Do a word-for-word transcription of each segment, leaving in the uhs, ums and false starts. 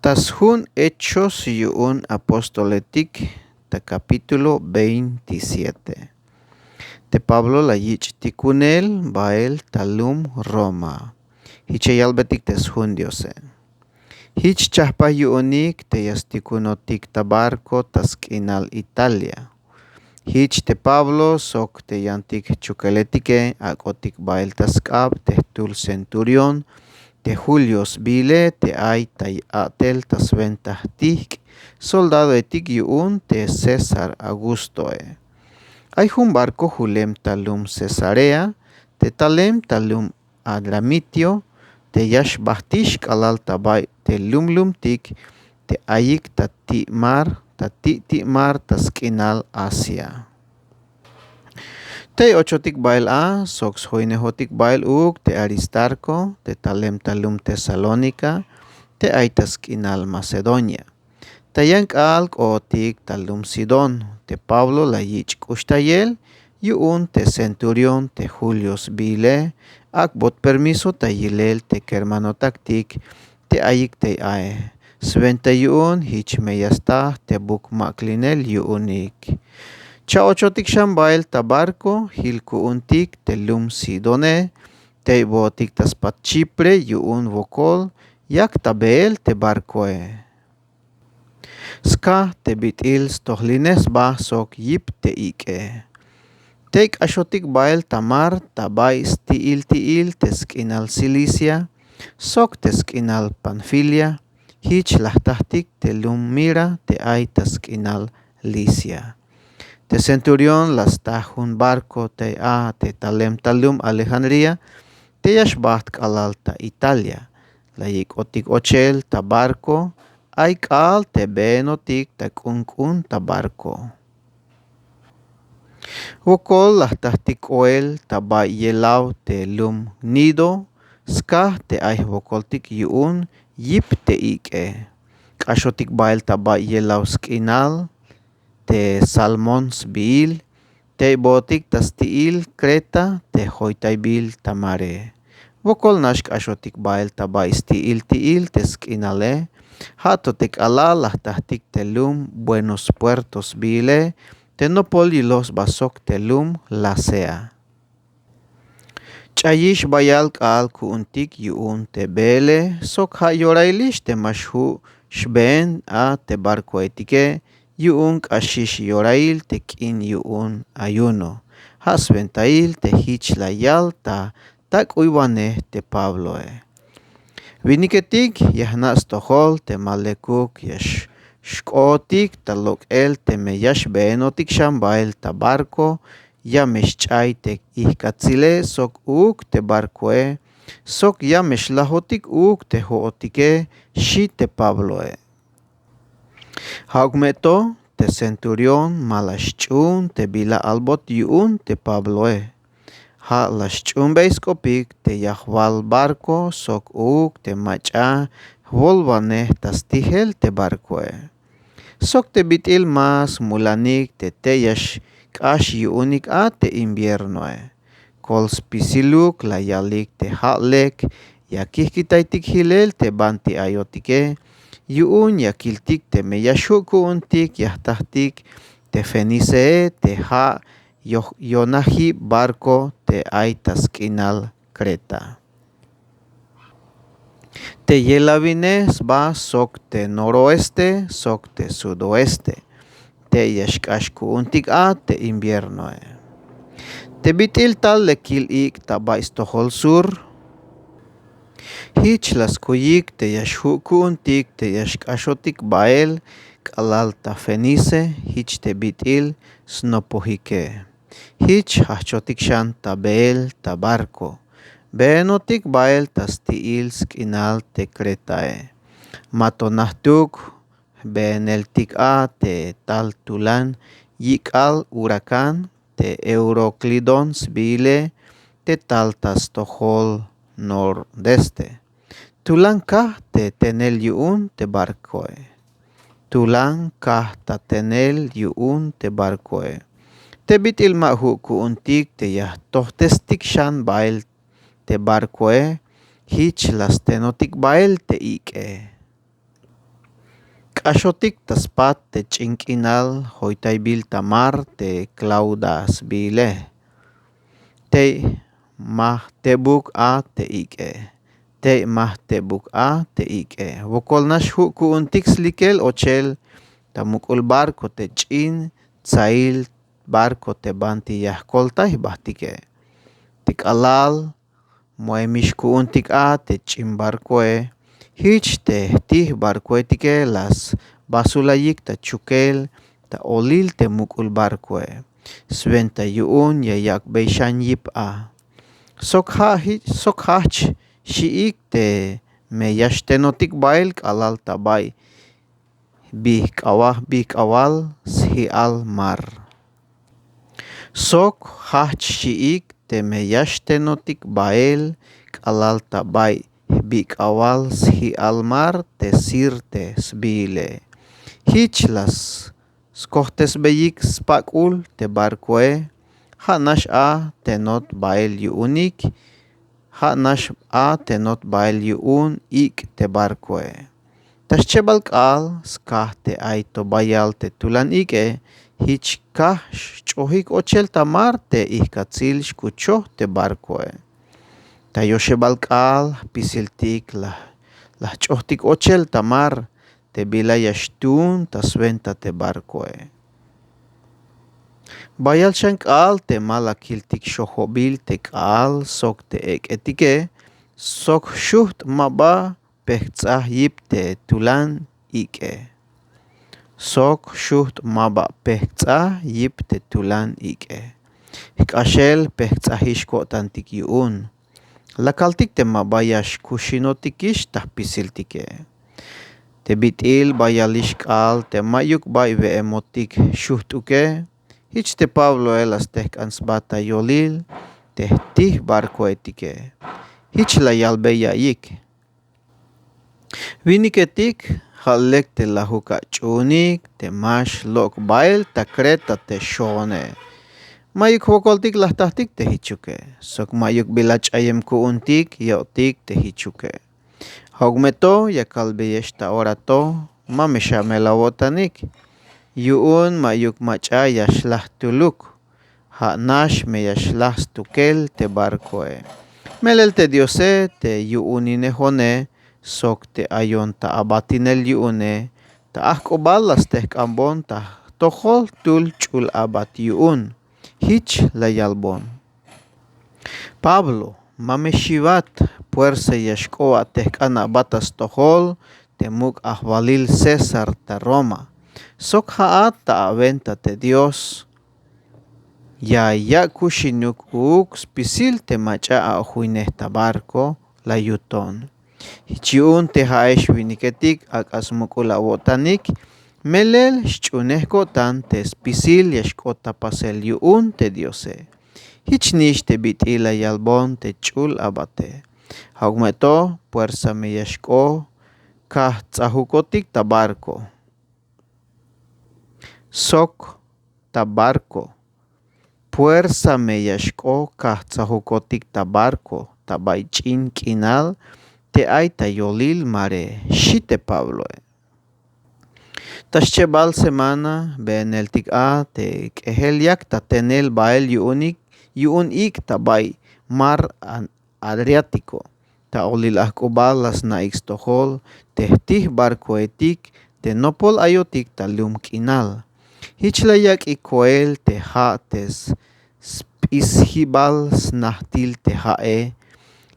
Ta sjun Hechos yu'un apóstoletik, ta kapítulo veintisiete. Te Pablo la yich' tikunel bael ta lum Roma. Jich ya yalbetik te sjun Diose. Jich chajpaj yu'unik te ya stikunotik ta barco ta sk'inal Italia. Jich te Pablo sok te yantik chukeletike ak'otik bael ta sk'ab te jtul centurión te Julio sbiile te ay ta a'tel ta swenta jtijk' soldadoetik yu'un te César Augustoe. Ay jun barco julem ta lum Cesarea te talem ta lum Adramitio te ya xbajtix k'alal ta bay te lumlumtik te ayik ta ti' mar, ta ti' ti' mar ta sk'inal Asia. Tey ochotik bael a sok sjoynejotik bael uuk te Aristarco te talem ta lum Tesalónica te ay ta sk'inal Macedonia. Ta yan k'aal k'ootik ta lum Sidón te Pablo la yich' k'uxtayel yu'un te centurión te Julio sbiile ak'bot permiso ta yilel te kermanotaktik te ayik tey ae. Swenta yu'un jich me ya staj te buk mak'linel yu'unik. Cha ochotik xan bael ta barco jil ku'untik te lum Sidone. Tey bootik ta spat Chipre yu'un wokol yak ta beel te barcoe. Skaj te bit'il stojlinej sba sok yip te ik'e. Tey k'axotik bael ta mar ta bay sti'il ti'il te sk'inal Cilicia sok te sk'inal Panfilia, jich la jtajtik te lum Mira te ay ta sk'inal Licia. Te centurión la staj jun barco tey a te talem ta lum Alejandría te ya xbajt k'alal ta Italia. La yik'otik ochel ta barco, ay k'aal te beenotik ta k'unk'un ta barco. Wokol la jtajtik k'oel ta bay yelaw te lum Gnido, skaj te ay jwokoltik yu'un yip te ik'e. K'axotik bael ta bay yelaw sk'inal te Salmón sbiil, tey bootik ta sti'il Creta te joytaybil ta mare. Wokol nax k'axotik bael ta bay sti'il ti'il te sk'inale, ja' to te k'alal la jtajtik te lum Buenos Puertos sbiile, te nopol yiloj sba sok te lum Lasea. Ch'ayix bayal k'aal ku'untik yu'un te beele sok ja' yorailix te ma xju' xbeen a te barcoetike yu'un k'axix yorail te k'in yu'un ayuno. Ja' swentail te jich la yal ta tak'uywanej te Pabloe. Winiketik ya jna' stojol te ma lekuk ya xk'ootik ta lok'el teme ya xbeenotik xan bael ta barco, ya me xch'ay te ijk'atsile sok uuk te barcoe sok ya me xlajotik uuk te jo'otike, xi' te Pabloe. Ja'uk me to te centurión ma la xch'uun te bila albot yu'un te Pabloe. Ja' la xch'uunbey sk'opik te ya jwal barco sok uuk te mach'a jwolwanej ta stijel te barcoe. Sok te bit'il ma smulanik te tey ya xk'ax yu'unik a te inviernoe. Kol spisiluk la yalik te ja' lek ya kijkitaytik jilel te banti ayotike, yu'un ya kiltik teme ya xju' ku'untik ya jtajtik te Fenicee te ja' yoj- yonajib barco te ay ta sk'inal Creta. Te yelawinej sba sok te noroeste sok te sudoeste, te ya xk'ax ku'untik a te inviernoe. Te bit'il tal lekil ik' ta bay stojol sur, jich la skuyik te ya xju' ku'untik te ya xk'axotik bael k'alal ta Fenice, jich te bit'il snopojike. Jich jajchotik xan ta beel ta barco. Beenotik bael ta sti'il sk'inal te Cretae. Ma to najtuk jbeeneltik a te tal tulan yik'al huracán te Euroclidón sbiile te tal ta stojol nordeste. Tulan kaj te tenel yu'un te barcoe. Tulan kaj ta tenel yu'un te barcoe. Te bit'il ma ju' ku'untik te ya jtojtestik xan bael te barcoe, jich la stenotik bael te ik'e. k'axotik ta spat te ch'in k'inal joytaybil ta mar te Clauda sbiile. Tey ma jtebuk a te ik'e. Tey ma jtebuk a te ik'e. Wokol nax ju' ku'untik slikel ochel ta muk'ul barco te ch'in tsail barco te banti ya jkoltay jbahtike. Te k'alal moemix ku'untik a te ch'in barcoe, jich te jtij barcoetike la sbasulayik ta chukel ta olil te muk'ul barcoe. Swenta yu'un ya yak'bey xan yip a. Sok ja' ji- sok jajch xi'ik te me ya xtenotik bael k'alal ta bay bijk'awal sji'al mar. Sok jajch xi'ik teme ya xtenotik bael k'alal ta bay jbik'awal sji'al mar te Sirte sbiile. Jich la skojtesbeyik spak'ul te barkoe. Ja' nax a tenot bael yu'unik. Ja' nax a tenot bael yu'un ik' te barkoe. Ta xchebal k'aal skaj te ay to bayal te tulan ik'e, jich kaj xch'ojik ochel ta mar te ijk'atsil xkuchoj te barkoe. Ta yoxebal k'aal jpisiltik la jch'ojtik ochel ta mar te bila ya xtuun ta swenta te barkoe. Bayal xan k'aal te ma la kiltik xojobil te k'aal sok te ek'etike sok xujt' ma ba pejkts'aj yip te tulan ik'e. Sok xujt' ma ba pejkts'aj yip te tulan ik'e. Jk'axel pejkts'ajix ko'tantik yu'un. La kaltik te ma ba ya xkuxinotikix ta jpisiltike. Te bit'il bayalix k'aal te ma'yuk bay we'emotik xujt'uke. Jich te Pabloe la stejk'an sba ta yolil te jtij barkoetike. Jich la yalbey ya'iyik. Winiketik ja' lek te lajuk ach'uunik te ma xlok' bael ta Kreta te xoone. Ma'yuk jwokoltik la jtajtik te jichuke sok ma'yuk bila ch'ayem ku'untik yo'tik te jichuke. Ja'uk me to ya kalbeyex ta ora to ma me xamel awo'tanik. Yu'un ma'yuk mach'a ya xlaj jtuluk. Ja' nax me ya xlaj stukel te barkoe. Melel te Diose te yu'uninejone sok te ayon ta abatinel yu'une ta ajk'ubal la stejk'anbon ta jtojol jtul ch'ul abat yu'un. Jich la yalbon. Pablo, ma me xiwat, puersa ya xk'o atejk'an aba ta stojol te muk' ajwalil César ta Roma. Sok ja'at ta awenta te Dios ya yak' kuxinuk uuk spisil te mach'a aojoinej ta barko la yuton. Jich yu'un te ja'ex winiketik ak'a smuk'ul awo'tanik melel xch'uunej ko'tan te spisil ya xk'ot ta pasel yu'un te Diose. Jich nix te bit'il la yalbon te ch'ul abate. Ja'uk me to puersa me ya xk'o kajts'ajukotik ta barko. Sok ta barko. Puersa me ya xk'o kajts'ajukotik ta barko ta bay ch'in k'inal te ay ta yolil mare, xi' te Pabloe. Ta xchebal semana beeneltik a te k'ejel yak ta tenel bael yu'unik yu'un ik' ta bay mar Adriático. Ta olil ajk'ubal la sna'ik stojol te jtij barkoetik te nopol ayotik ta lum k'inal. Jich la yak'ik koel te ja' te sp'isjibal snajtil te ja'e.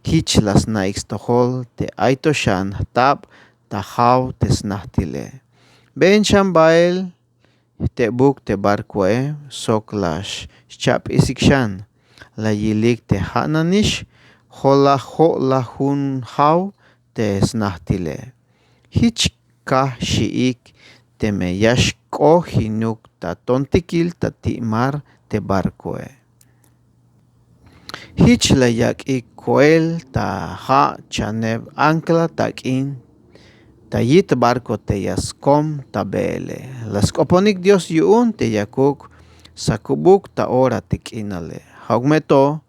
Jich la sna'ik stojol te ay to xan jtab ta jaw te snajtile. Been xan bael jtebuk te barkoe sok la xcha'p'isik xan. La yilik te ja' nanix jo'lajun jaw te snajtile. Jich kaj xi'ik teme ya xk'o jinuk ta tontikil ta ti' mar te barkoe. Jich la yak'ik koel ta ja' chaneb ancla tak'in ta yit barko te ya skom ta beele. La sk'oponik Dios yu'un te yakuk sakubuk ta ora te k'inale. Ja'uk me to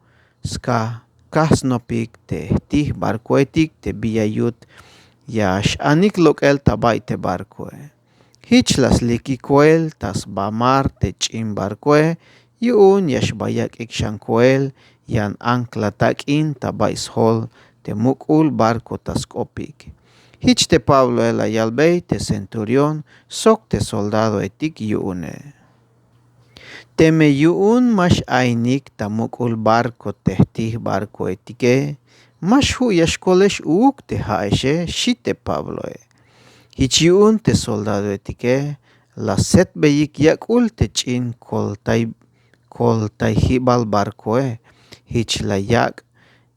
skaj kaj snopik te jtij barkoetik te bi ya yut ya x-anik lok'el ta bay te barkoe. Jich la slikik koel ta sba mar te ch'in barkoe. Yu'un ya xba yak'ik xan koel yan ancla tak'in ta bay sjol te muk'ul barko ta sk'opik. Jich te Pabloe la yalbey te centurión sok te soldadoetik yu'une: Teme yu'un ma x-ainik ta muk'ul barko te jtij barkoetike, ma xju' ya xkolex uuk te ja'exe, xi' te Pabloe. Jich yu'un te soldadoetike la setbeyik yak'ul te ch'in koltay koltayjibal barkoe. Jich la yak'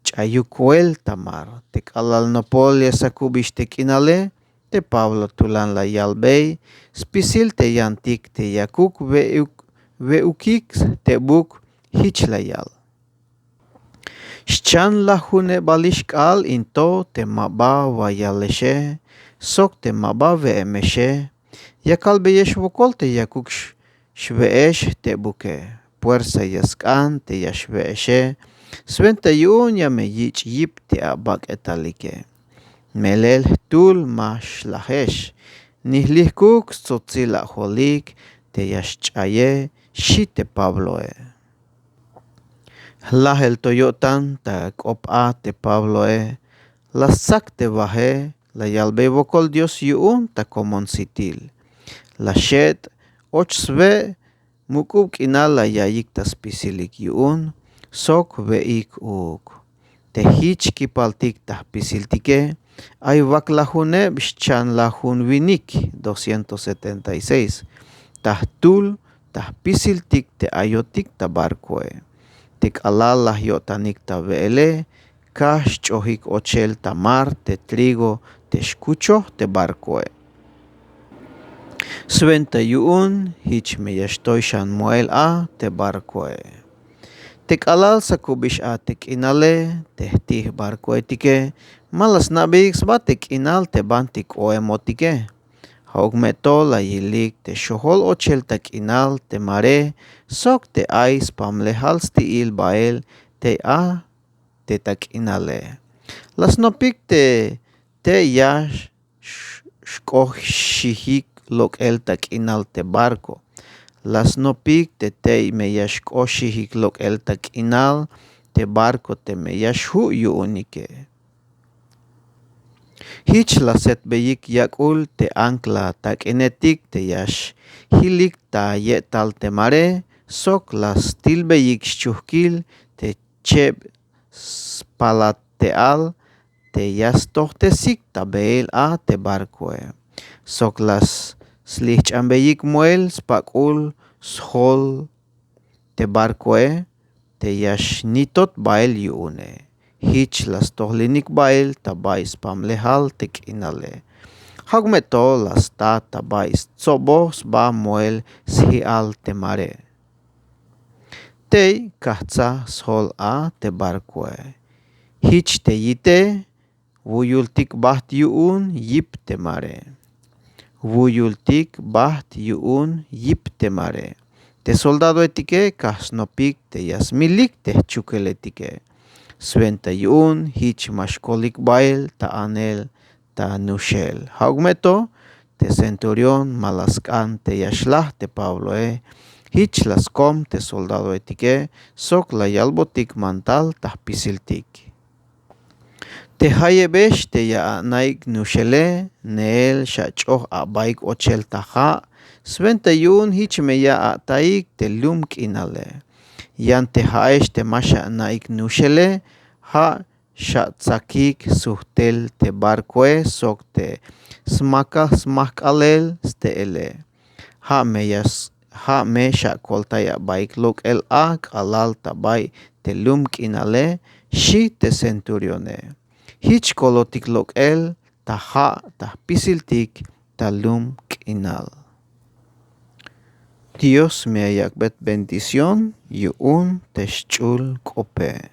ch'ayuk koel ta mar. Te k'alal nopol ya sakubix te k'inale, te Pablo tulan la yalbey spisil te yantik te yakuk we'uk we'ukik te buk. Jich la yal: Xchanlajunebalix k'aal in to te ma ba wayalexe sok te ma ba we'emexe. Ya kalbeyex wokol te yakuk xwe'ex te buke. Puersa ya sk'an te ya xwe'exe, swenta yu'un ya me yich' yip te abak'etalike. Melel jtul ma xlajex, ni jlijkuk stsotsil ajolik te ya xch'aye, xi' te Pabloe. Jlajel to yo'tan ta k'op a te Pabloe la stsak te waje, la yalbey wokol Dios yu'un ta komon sitil. La xet' och swe', muk'ub k'inal la yaiyik ta spisilik yu'un sok we'ik uuk. Te jich kipaltik ta jpisiltike ay waklajuneb xchanlajun winik, doscientos setenta y seis, ta jtul ta jpisiltik te ayotik ta barkoe. Te k'alal laj yo'tanik ta we'ele, kaj xch'ojik ochel ta mar te trigo te xkuchoj te barkoe. Swenta yu'un jich me ya xtoy xan moel a te barkoe. Te k'alal sakubix a te k'inale, te jtij barkoetike ma la sna'beyik sba te k'inal te banti k'oemotike. Ja'uk me to la yilik te xojol ochel ta k'inal te mare sok te ay spamlejal sti'il bael tey a te ta k'inale. La snopik te tey ya xk'oxijik lok'el ta k'inal te barko. La snopik te tey me ya xk'oxijik lok'el ta k'inal te barko teme ya xju' yu'unike. Jich la setbeyik yak'ul te ancla tak'inetik te ya xjilik ta ye'tal te mare sok la stilbeyik xchujkil te cheb spalate'al te ya stojtesik ta beel a te barkoe. Sok la slijch'ambeyik moel spak'ul sjol te barkoe te ya xnitot bael yu'une. Jich la stojlinik bael ta bay spamlejal te k'inale. Ja'uk me to la sta ta bay stsoboj sba moel sji'al te mare. Tey kajtsaj sjol a te barkoe. Jich te yite, wuyultik bajt yu'un yip te mare. Wuyultik bajt yu'un yip te mare. Te soldadoetike kaj snopik te ya smilik te jchukeletike. Swenta yu'un jich ma xkolik bael ta anel ta nuxel. Ja'uk me to te centurión ma la sk'an te ya xlaj te Pabloe. Jich la skom te soldadoetike sok la yalbotik mantal ta jpisiltik. Te jayebex te ya ana'ik nuxele, neel xach'oj abaik ochel ta ja', swenta yu'un jich me ya ataik te lum k'inale. Yan te ja'ex te ma xana'ik nuxele, ja' xatsakik sujtel te barkoe sok te smakaj smajk'alel ste'ele. Ja' me ya s- ja' me xakoltay abaik lok'el a k'alal ta bay te lum k'inale, xi' te centurione. Jich kolotik lok'el ta ja' ta jpisiltik ta lum k'inal. Dios me ya yak'bey bendición yu'un te xch'ul k'ope.